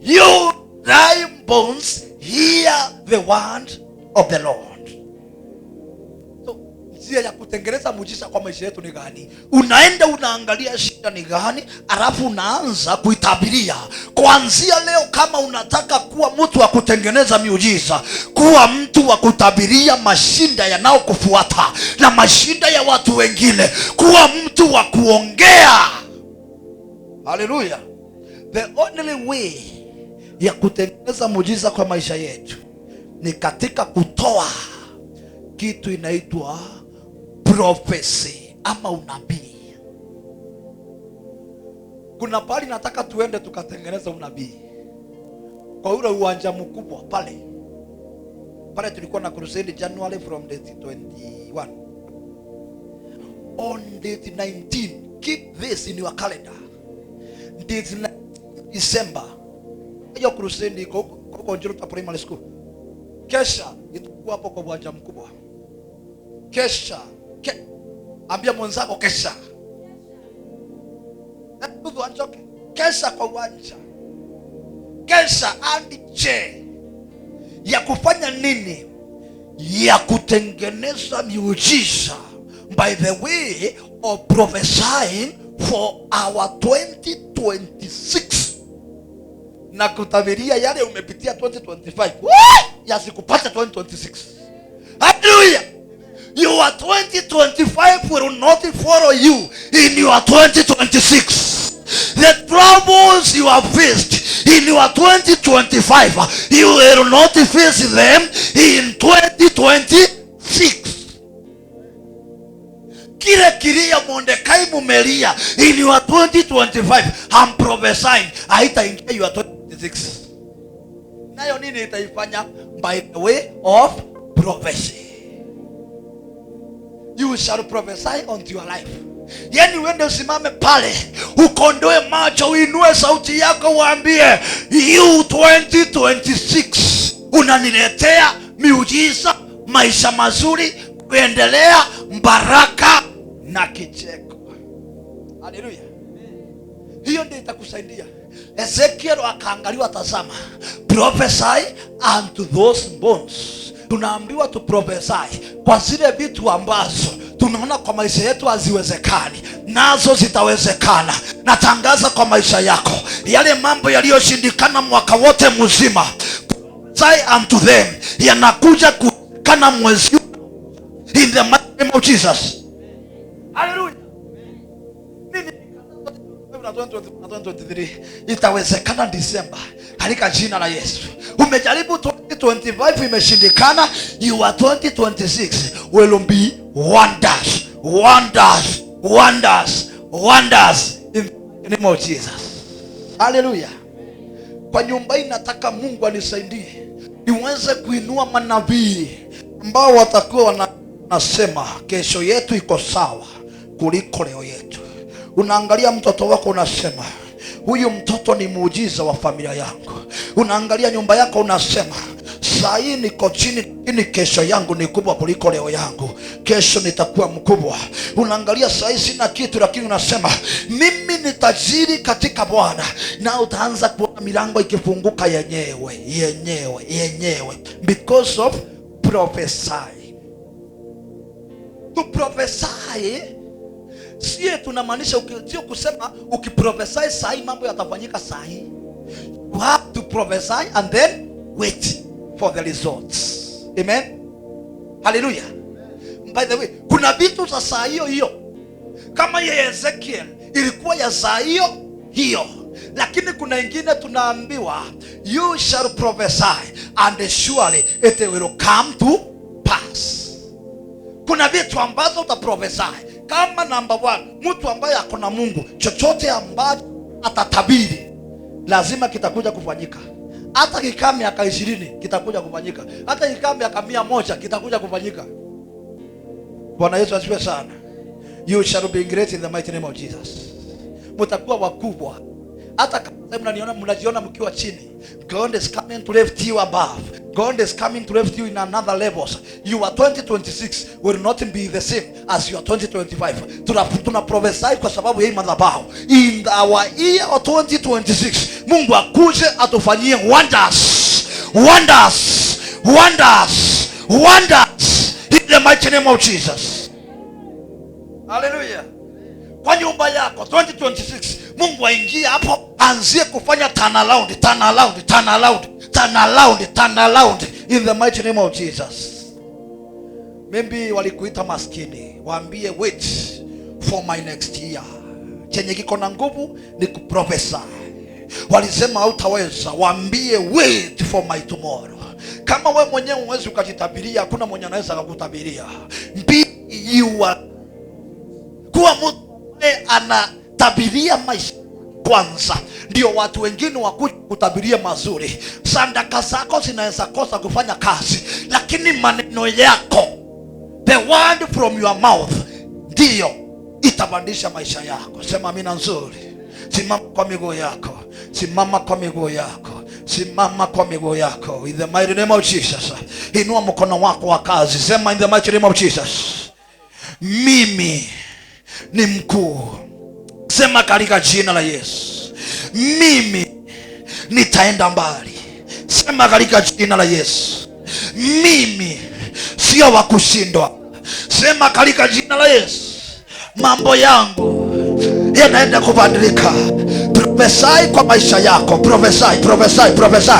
'You dry bones, hear the word of the Lord.'" So, njia ya kutengeneza muujiza kwa maisha yetu ni gani? Unaenda unaangalia shida ni gani, alafu unaanza kuitabiria. Kuanzia leo, kama unataka kuwa mtu wa kutengeneza miujiza, kuwa mtu wa kutabiria mashinda yanayokufuata na mashinda ya watu wengine, kuwa mtu wa kuongea. Haleluya! The only way ya kutengeneza muujiza kwa maisha yetu ni katika kutoa kitu inaitwa prophecy ama unabii. Kuna pahali nataka tuende tukatengeneza unabii kwa ule uwanja mkubwa pale pale. Tulikuwa na crusade January from date 21 on date 19. Keep this in your calendar. Date 19 December, hiyo crusade iko huko Njoro Primary School. Kesha itakuwa hapo kwa uwanja mkubwa. Kesha ambia mwenzako, kesha. Anjoke. Kesha kwa uwanja, kesha andi che ya kufanya nini? Ya kutengeneza miujiza by the way of prophesying for our 2026 na kutabiria yale umepitia 2025 yasikupata 2026. Hallelujah! Your 2025 will not follow you in your 2026. The troubles you have faced in your 2025, you will not face them in 2026. Kile kilia Mordekai mumelia in your 2025, I'm prophesying, haitaingia your 2026. Nayo nini itaifanya? By the way of prophecy. You shall prophesy unto your life. Yani uende usimame pale, ukondoe macho, uinue sauti yako, uambie, "You 2026 unaniletea miujiza, maisha mazuri, kuendelea, baraka na kicheko." Haleluya! Hiyo ndio itakusaidia. Ezekiel akaangaliwa, tazama, "Prophesy unto those bones." Tunaambiwa tu prophesy kwa zile vitu ambazo tunaona kwa maisha yetu haziwezekani, nazo zitawezekana. Natangaza kwa maisha yako yale mambo yaliyoshindikana mwaka wote mzima, prophesy unto them, yanakuja kuwezekana mwezi in the mighty name of Jesus. Hallelujah. Nini na 2023 itawezekana Disemba katika jina la Yesu. Umejaribu 2025 imeshindikana, your 2026 will be wonders, wonders, wonders, wonders in the name of Jesus. Hallelujah. Kwa nyumba hii nataka Mungu anisaidie niweze kuinua manabii ambao watakuwa wanasema kesho yetu iko sawa kuliko leo yetu. Unaangalia mtoto wako unasema, "Huyu mtoto ni muujiza wa familia yangu." Unaangalia nyumba yako unasema, "Saa hii niko chini, lakini kesho yangu ni kubwa kuliko leo yangu. Kesho nitakuwa mkubwa." Unaangalia saa hii sina kitu, lakini unasema, "Mimi ni tajiri katika Bwana," na utaanza kuona milango ikifunguka yenyewe yenyewe yenyewe because of prophesy. To prophesy sie tunamaanisha sio kusema ukiprophesy sahi mambo yatafanyika sahi. You have to prophesy and then wait for the results. Amen. Hallelujah. By the way, kuna vitu za saa hiyo hiyo. Kama ya Ezekiel ilikuwa ya saa hiyo hiyo, lakini kuna ingine tunaambiwa, "You shall prophesy and surely it will come to pass." Kuna vitu ambazo utaprophesy. Kama number one, mtu ambaye ako na Mungu, chochote ambacho atatabiri lazima kitakuja kufanyika. Hata kikaa miaka 20 kitakuja kufanyika, hata kikaa miaka 100 kitakuja kufanyika. Bwana Yesu asifiwe sana. You shall be great in the mighty name of Jesus. Mtakuwa wakubwa. Hata kama mnaniona, mnajiona mkiwa chini, God is coming to lift you above. God is coming to lift you in another levels. Your 2026 will not be the same as your 2025. Tuna prophesy kwa sababu ya hii madhabahu. In our year of 2026, Mungu akuje atufanyie wonders. Wonders. Wonders. Wonders. In the mighty name of Jesus. Hallelujah. Kwa nyumba yako 2026, Mungu aingie hapo, anzie kufanya turn around, turn around, turn around, turn around, turn around in the mighty name of Jesus. Maybe walikuita maskini, waambie, "Wait for my next year." Chenye kiko na nguvu ni kuprophesy. Walisema hautaweza, waambie, "Wait for my tomorrow." Kama we mwenyewe huwezi ukajitabiria, hakuna mwenye anaweza akakutabiria. Be you kuwa mtu ambaye anatabiria maisha kwanza, ndio watu wengine wakuja kutabiria mazuri. Sadaka zako zinaweza kosa kufanya kazi, lakini maneno yako, the word from your mouth, ndiyo itabadilisha maisha yako. Sema amina nzuri. Simama kwa miguu yako, simama kwa miguu yako, simama kwa miguu yako in the mighty name of Jesus. Inua mkono wako wa kazi, sema, "In the mighty name of Jesus, mimi ni mkuu." Sema, "Katika jina la Yesu, mimi nitaenda mbali." Sema, "Katika jina la Yesu, mimi sio wa kushindwa." Sema, "Katika jina la Yesu, mambo yangu yanaenda kubadilika." Prophesy kwa maisha yako. Prophesy, prophesy, prophesy,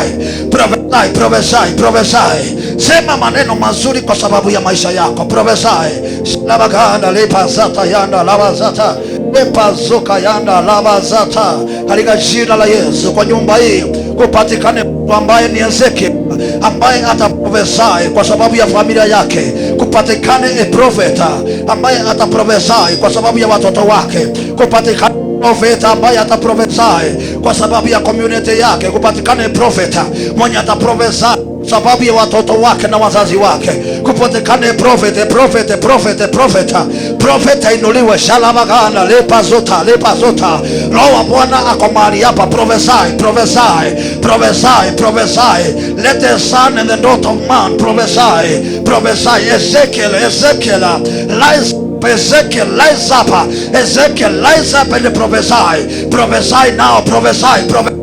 prophesy, prophesy, prophesy. Sema maneno mazuri kwa sababu ya maisha yako. Prophesy. Labaganda lepazata yanda labazata lepazuka yanda labazata. Katika jina la Yesu, kwa nyumba hii kupatikane mtu ambaye ni Ezekiel, ambaye ataprophesy kwa sababu ya familia yake. Kupatikane a prophet ambaye ataprophesy kwa sababu ya watoto wake. Kupatikane prophet ambaye ataprophesy kwa sababu ya community yake. Kupatikane prophet mwenye ataprophesy sababu ya watoto wake na wazazi wake. Kupatikane prophet, prophet, prophet, prophet, prophet ainuliwe. Shalabagana lepazota lepazota. Roho wa Bwana ako mahali hapa. Prophesy, prophesy, prophesy, prophesy. Let the son and the daughter of man prophesy, prophesy. Ezekiel, Ezekiel, rise. Ezekiel, rise up. Ezekiel, rise up and prophesy. Prophesy now, prophesy, prophesy.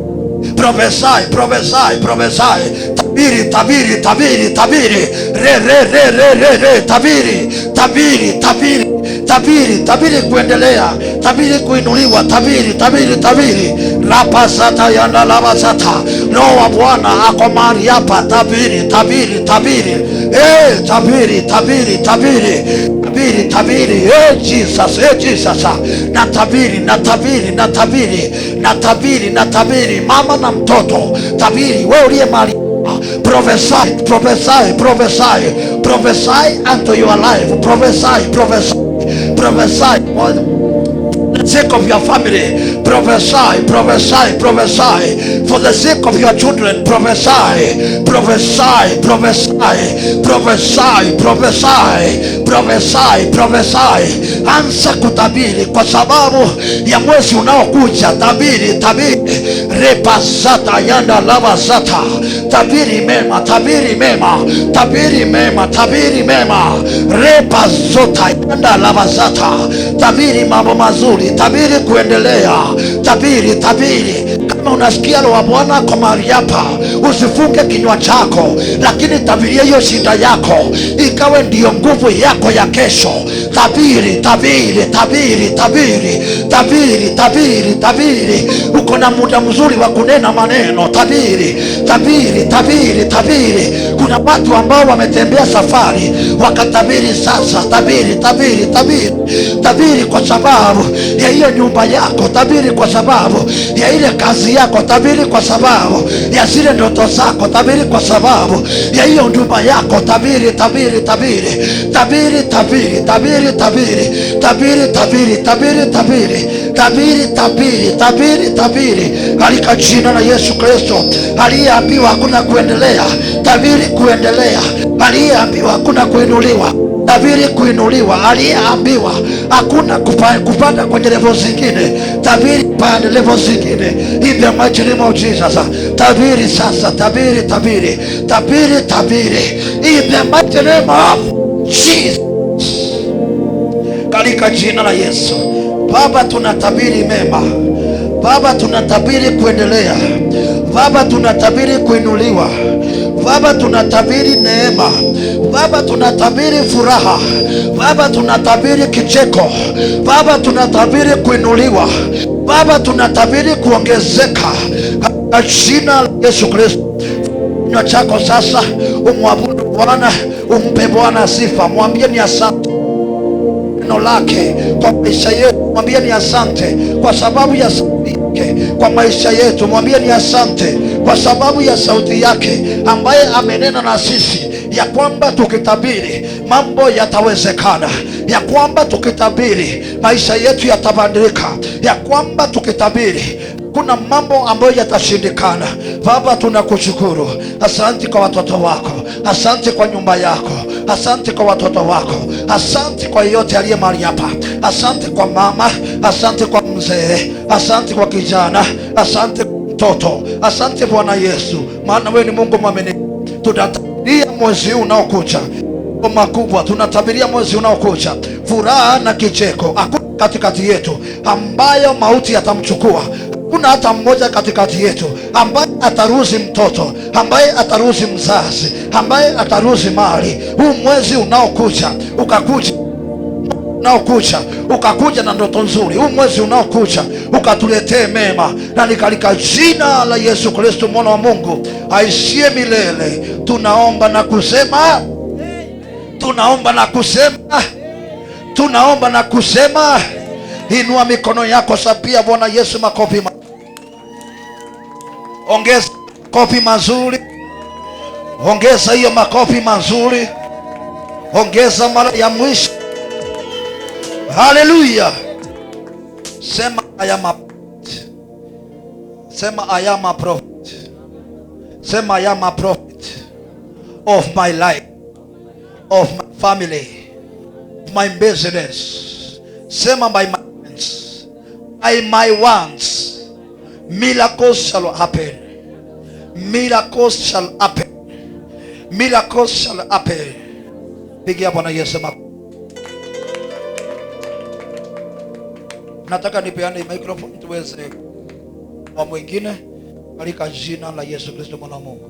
Prophesy, prophesy, prophesy. Tabiri, tabiri, tabiri, tabiri. Re, re, re, re, re, re. Tabiri, tabiri, tabiri, tabiri, tabiri kuendelea, tabiri kuinuliwa, tabiri, tabiri, tabiri. Rapasata yanda labasata. Roho wa Bwana ako mahali hapa. Tabiri, tabiri, tabiri. Eh, tabiri, tabiri, tabiri, tabiri, tabiri. Eh, Jesus, eh, Jesus. Na tabiri, na tabiri, na tabiri, na tabiri, na tabiri. Mama na mtoto, tabiri. Wewe uliye mahali, prophesy, prophesy, prophesy, prophesy unto your life. Prophesy, prophesy, prophesy for the sake of your family. Prophesy, prophesy, prophesy for the sake of your children. Prophesy, prophesy, prophesy, prophesy, prophesy, prophesy, prophesy. Anza kutabiri kwa sababu ya mwezi unaokuja. Tabiri, tabiri. Repasata yanda lavasata. Tabiri mema, tabiri mema, tabiri mema, tabiri mema. Repazota yanda lavasata. Tabiri mambo mazuri. Tabiri kuendelea. Tabiri, tabiri. Kama unasikia roho wa Bwana kwa mahali hapa, usifunge kinywa chako, lakini tabiria hiyo shida yako ikawe ndiyo nguvu yako ya kesho. Tabiri, tabiri, tabiri, tabiri, tabiri, tabiri, tabiri. Uko na muda mzuri wa kunena maneno. Tabiri, tabiri, tabiri, tabiri. Kuna watu ambao wametembea safari wakatabiri sasa. Tabiri, tabiri, tabiri, tabiri kwa sababu ya hiyo nyumba yako. Tabiri kwa sababu ya ile kazi yako. Tabiri kwa sababu ya zile ndoto zako. Tabiri kwa sababu ya hiyo nyumba yako. Tabiri, tabiri, tabiri, tabiri, tabiri, tabiri, tabiri, tabiri, tabiri, tabiri, tabiri, tabiri, tabiri, tabiri, tabiri katika jina la Yesu Kristo. Aliyeambiwa hakuna kuendelea, tabiri kuendelea. Aliyeambiwa hakuna kuinuliwa, tabiri kuinuliwa. Aliyeambiwa hakuna kupanda kwenye level zingine, tabiri pande level zingine. In the mighty name of Jesus. Tabiri sasa, tabiri, tabiri, tabiri, tabiri. In the mighty name of Jesus. Katika jina la Yesu. Baba, tunatabiri mema. Baba, tunatabiri kuendelea. Baba, tunatabiri kuinuliwa. Baba, tunatabiri neema. Baba, tunatabiri furaha. Baba, tunatabiri kicheko. Baba, tunatabiri kuinuliwa. Baba, tunatabiri kuongezeka katika jina la Yesu Kristo. Kinywa chako sasa umwabudu Bwana, umpe Bwana sifa, mwambie ni asante neno lake kwa maisha yetu, mwambie ni asante kwa sababu ya sauti yake kwa maisha yetu, mwambie ni asante kwa sababu ya sauti yake ambaye amenena na sisi ya kwamba tukitabiri mambo yatawezekana, ya kwamba tukitabiri maisha yetu yatabadilika, ya kwamba tukitabiri kuna mambo ambayo yatashindikana. Baba, tunakushukuru. Asante kwa watoto wako, asante kwa nyumba yako, asante kwa watoto wako, asante kwa yeyote aliye mahali hapa, asante kwa mama, asante kwa mzee, asante kwa kijana, asante kwa mtoto, asante Bwana Yesu, maana wewe ni Mungu mwaminifu. Tunatabiria mwezi huu unaokuja makubwa, tunatabiria mwezi unaokuja furaha na kicheko. Hakuna katikati yetu ambayo mauti yatamchukua. Kuna hata mmoja katikati yetu ambaye ataruhusu mtoto, ambaye ataruhusu mzazi, ambaye ataruhusu mali. Huu mwezi unaokuja ukakuja unaokuja ukakuja na ndoto nzuri. Huu mwezi unaokuja ukatuletee mema, na ni katika jina la Yesu Kristo mwana wa Mungu aishie milele tunaomba na kusema, tunaomba na kusema, tunaomba na kusema. Inua mikono yako, sapia Bwana Yesu makofi. Ongeza makofi mazuri, ongeza hiyo makofi mazuri, ongeza mara ya mwisho. Haleluya! Sema I am a prophet. Sema I am a prophet. Sema I am a prophet of my life, of my family, of my business. Sema by my hands, by my words, miracles shall happen. Miracles shall happen. Miracles shall happen. Pigia Bwana Yesu makofi. Nataka nipeane microphone tuweze kwa mwingine katika jina la Yesu Kristo mwana wa Mungu.